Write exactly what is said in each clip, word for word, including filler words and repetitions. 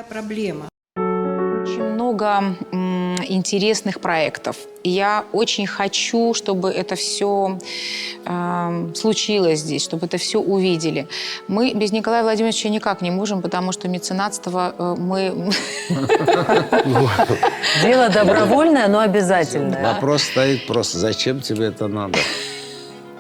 Проблема. Очень много м, интересных проектов. Я очень хочу, чтобы это все случилось здесь, чтобы это все увидели. Мы без Николая Владимировича никак не можем, потому что меценатство э, мы... Дело добровольное, но обязательное. Вопрос стоит просто, зачем тебе это надо?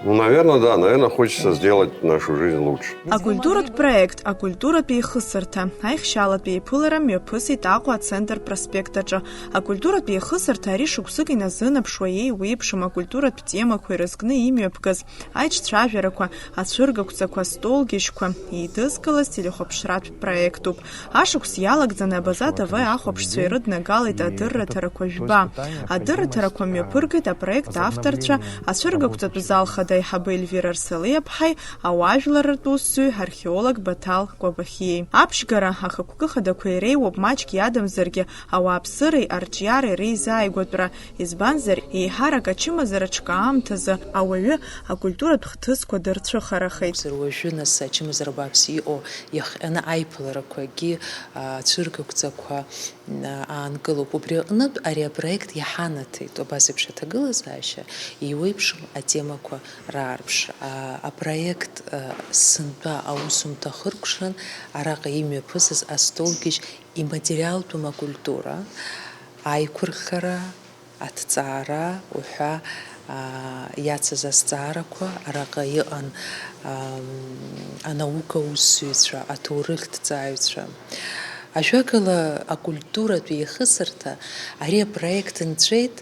Ну, наверное, да. Наверное, хочется сделать нашу жизнь лучше. Акультуратә проект, акультуратә еихысырҭа, аихшьалатә еиԥылара мҩаԥысит Аҟәа ацентр проспект аҿы. Акультуратә еихысырҭа ари шықәсык иназынаԥшуа еиуеиԥшым акультуратә темақәа ирызкны имҩаԥгаз аиҿцәажәарақәа, ацәыргақәҵақәа, астолгьежьқәа еидызкылаз телехәаԥшратә проектуп. Ашықәс иалагӡаны Абаза Т В ахәаԥшцәа ирыднагалеит адырраҭарақәа жәба. Адырраҭарақәа мҩаԥыргеит апроект авторцәа, ацәыргақәҵатә зал хада аиҳабы Ельвира Арсалиаԥҳаи ауаажәларратә усзуҩ археолог Баҭал Кәабахиеи. Аԥшьгара ахықәкы хадақәа иреиуоуп маҷк иадамзаргьы ауааԥсыреи арҿиареи реизааигәатәра, избанзар, еиҳарак ачымазара ҽка аамҭазы ауаҩы акультуратә хҭысқәа дырцәыхарахеит. Уажәы нас ачымазара бааԥс иҟоу иахҟьаны аиԥыларақәагьы, ацәыргақәҵақәа аанкылоуп. Убри аҟнытә ари апроект иаҳанаҭеит убас еиԥш аҭагылазаашьа, еиуеиԥшым атемақәа раарԥшра. Апроект сынтәа аусумҭа ахыркәшан араҟа имҩаԥысыз астолгьежь иматериалтәым акультура, аиқәырхара, аҭҵаара уҳәа иацыз азҵаарақәа араҟа иҟан анаука усзуҩцәа, аҭоурыхҭҵааҩцәа. Ажәакала, акультуратә еихысырҭа ари апроект нҵәеит,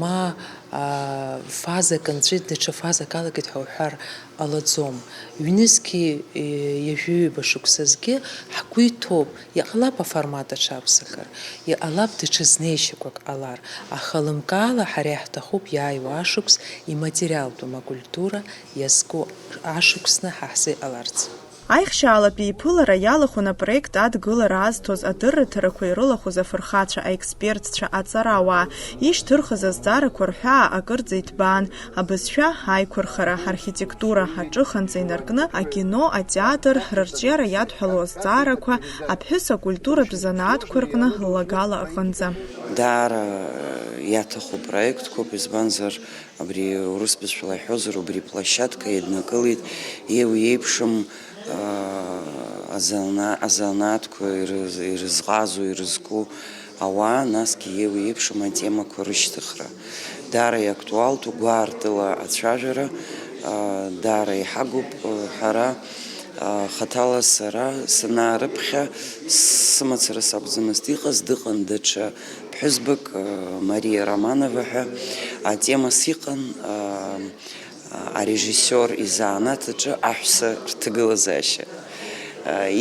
ма фазак нҵәеит, даҽа фазак алагеит ҳәа уҳәар ҟалаӡом. Ҩнызқьи ҩажәи ҩба шықәсазгьы ҳгәы иҭоуп, иҟалап аформат аҽаԥсахыр, иҟалап даҽа знеишьақәак ҟалар, аха лымкаала ҳара иаҳҭахуп иааиуа ашықәс иматериалтәым акультура иазку ашықәсны ҳа ҳзы иҟаларц. Аихшьаалатә еиԥылара иалахәын апроект адгылара азҭоз адырраҭарақәа ирылахәыз афырхацәа, аекспертцәа, аҵарауаа. Ишьҭырхыз азҵаарақәа рҳәаа акырӡа иҭбаан. Абызшәа, аиқәырхара, архитектура, аҿыханҵа инаркны, акино, атеатр, рырҿиара иадҳәалоу азҵаарақәа, аԥҳәыс акультуратә занааҭқәа рҟны ллагала аҟынӡа. Даара иаҭаху проектқәоуп, избанзар, абри урыс бызшәала иҳәозар, убри площадка еиднакылеит, еиуеиԥшым, аа, азана-, азанааҭқәа ирыз-, ирызҟазо, ирызку ауаа, насгьы еиуеиԥшым атемақәа рышьҭыхра. Даара иактуалтәу гәаартыла ацәажәара, аа, даара иҳагуп, ҳара, аа, хаҭала сара санаарыԥхьа, сымацара сакәӡамызт иҟаз, дыҟан даҽа ԥҳәызбак, Мариа Романова ҳәа, атемас иҟан, аа, арежиссиор изанааҭ аҿы аҳәса рҭагылазаашьа.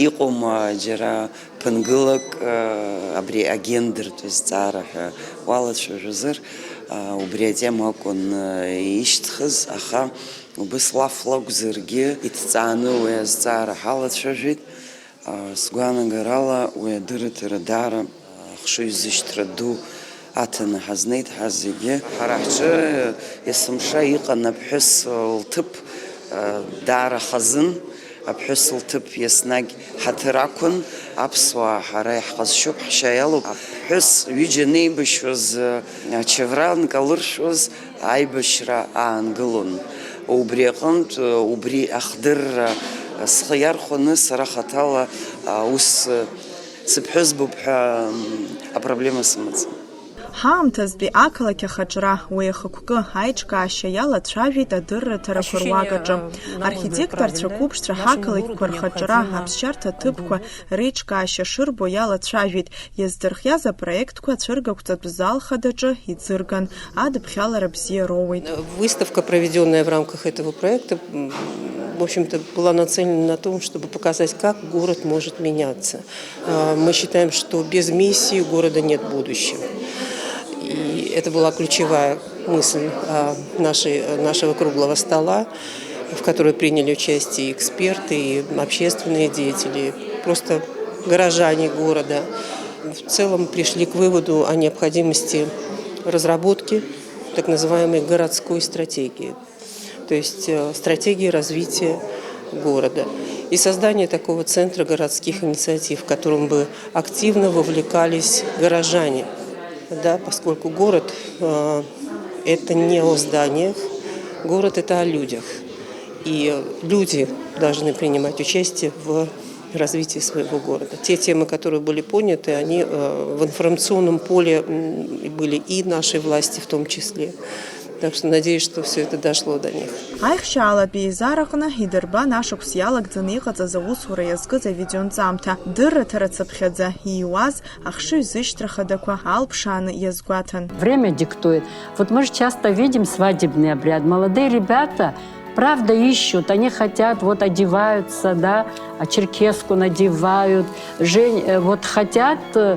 Иҟоума џьара ԥынгылак абри агендертә зҵаара ҳәа уалацәажәозар, убри атема акәын ишьҭхыз, аха убыс лафла акәзаргьы иҭҵааны уи азҵаара ҳалацәажәеит. Сгәаанагарала, уи адырраҭара даара ахшыҩзышьҭра ду аҭаны ҳазнеит ҳазегьы. Ҳара ҳҿы есымша иҟан аԥҳәыс лҭыԥ, даара хазын. Аԥҳәыс лҭыԥ еснагь ҳаҭыр ақәын. Аԥсуаа ҳара иаҳҟазшьоуп, ҳшьа иалоуп. Аԥҳәыс ҩыџьа анеибашьуаз, ачавра анкалыршәуаз, аибашьра аангылон. Убри аҟынтә, убри ахдырра схы иархәаны, сара хаҭала аус сыԥҳәызбоуп ҳәа апроблема сымаӡам. Ҳаамҭазтәи ақалақь ахаҿра, уи ахықәкы, аиҿкаашьа иалацәажәеит адырраҭарақәа руак аҿы. Архитекторцәа қәыԥшцәа ҳақалақьқәа рхаҿра, аԥсшьарҭа ҭыԥқәа реиҿкаашьа шырбо иалацәажәеит, иаздырхиаз апроектқәа ацәыргақәҵатә зал хадаҿы иӡырган, адыԥхьалара бзиа роуеит. Выставка, проведенная в рамках этого проекта, м, в общем-то, была нацелена на том, чтобы показать, как город может меняться. А, мы считаем, что без миссии у города нет будущего. И это была ключевая мысль, а, нашей, нашего круглого стола, в которой приняли участие и эксперты, и общественные деятели, просто горожане города. В целом пришли к выводу о необходимости разработки так называемой городской стратегии, то есть, э, стратегии развития города. И создание такого центра городских инициатив, в котором бы активно вовлекались горожане, да, поскольку город, э, это не о зданиях, город — это о людях. И люди должны принимать участие в развитии своего города. Те темы, которые были подняты, они, э, в информационном поле, м, были и нашей власти в том числе. Так что надеюсь, что всё это дошло до них. Аихшьаалатә еизараҟны идырбан ашықәс иалагӡаны иҟаҵаз аусура иазкыз авидеонҵамҭа, дырраҭара цыԥхьаӡа ииуаз ахшыҩзышьҭра хадақәа алԥшааны иазгәаҭан. Время диктует. Вот мы же часто видим свадебный обряд. Молодые ребята, правда, ищут, они хотят, вот одеваются, да, а черкеску надевают, жен-, э, вот хотят, э,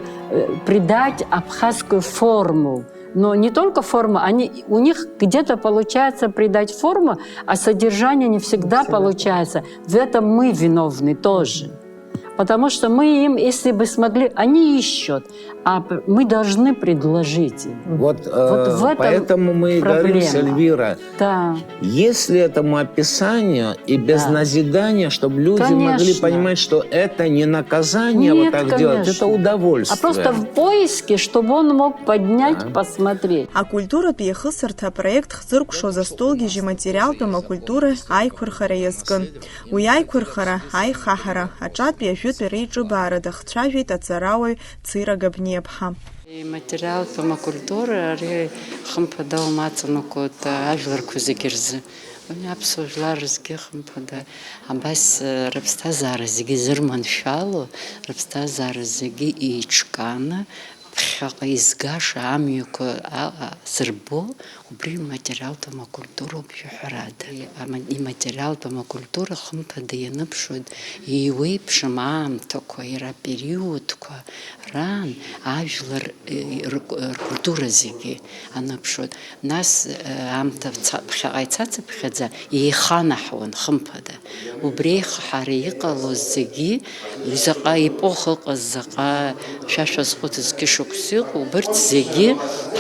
придать абхазскую форму. Но не только форму, они, у них где-то получается придать форму, а содержание не всегда получается. В этом мы виновны тоже. Потому что мы им, если бы смогли, они ищут, а п-, мы должны предложить им. Вот, э, вот в этом поэтому мы и говорим, проблема. Эльвира, да. Если этому описанию и без, да, назидания, чтобы люди могли, конечно, понимать, что это не наказание, нет, вот так делать, конечно, это удовольствие. А просто в поиске, чтобы он мог поднять, да, посмотреть. Акультуратә еихысырҭа апроект хзыркәшоз астолгьежь иматериалтә амакультура аиқәырхара иазкын. Уи аиқәырхара, аихаҳара, аҿатәи ажәытәи реиҿыбаара дахцәажәеит аҵарауаҩ Цира Габниаԥҳа. Иматериалтә амакультура ари хымԥада умаҵанакуа ажәларқәа зегьы рзы. Уи аԥсуа жәлар рзгьы хымԥада абас, э, рыԥсҭазаара зегьы зырманшәало, рыԥсҭазаара зегьы еиҿкааны, ԥхьаҟа изгаша амҩақәа, а, а, зырбо, убри иматериалтә амакультуроуп, шәаҳәарада. Ама-, иматериалтә амакультура хымԥада ианыԥшуеит, еиуеиԥшым аамҭақәа, иара апериодқәа раан ажәлар, э, рк-, ркультура зегьы аныԥшуеит. Нас, э, аамҭа ца-, ԥхьаҟа ицацыԥхьаӡа еиханаҳауан хымԥада. Убри еихаҳара иҟалоз зегьы, заҟа епоха ыҟаз, заҟа шәа шәазхәыцыз зқьышықәса ыҟоу, убырҭ зегьы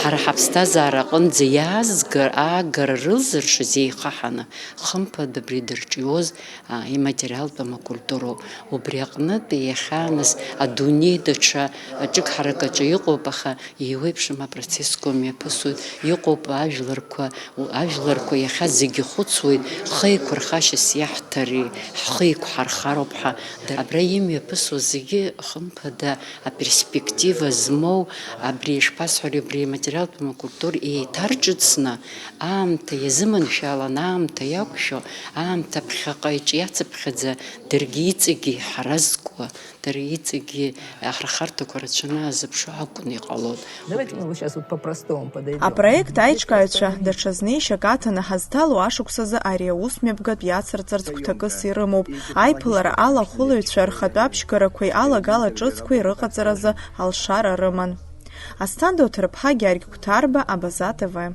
ҳара ҳаԥсҭазаара аҟынӡа иаазгар, аагара рылзыршаз еихаҳаны, хымԥада абри дырҿиоз, а, иматериалтә амакультуроуп. Убри аҟнытә иахьа нас адунеи даҽа ҿык-ҳаракаҿы иҟоуп, аха еиуеиԥшым апроцессқәа мҩаԥысуеит, иҟоуп ажәларқәа, ажәларқәа иахьа зегьы ихәыцуеит, хеиқәырхашьас иаҳҭари, ҳхы еиқәҳархароуп ҳәа. Абра имҩаԥысуа зегьы, хымԥада, аперспектива змоу, абри ишԥасҳәари, абри иматериалтә амакультура еиҭарҿыцны, аамҭа иазыманшәалан, аамҭа иақәшәо, аамҭа ԥхьаҟа иҿ-, иацыԥхьаӡа, даргьы иҵегьы иҳаразкуа, дара иҵегьы ахырхарҭақәа рацәаны азыԥшу акәны иҟалоит. Давайте мы вот щас вот по-простому подойдём. Апроект аиҿкааҩцәа даҽа знеишьак аҭаны ҳазҭало ашықәсазы ари аусмҩаԥгатә иацырҵарц гәҭакыс ирымоуп. Аиԥылара ала ахәылаҩцәа рхатәы аԥшьгарақәеи алагала ҿыцқәеи рыҟаҵаразы алшара рыман. Асҭанда Оҭырԥҳа, Гьаргь Қәҭарба, Абаза Т В.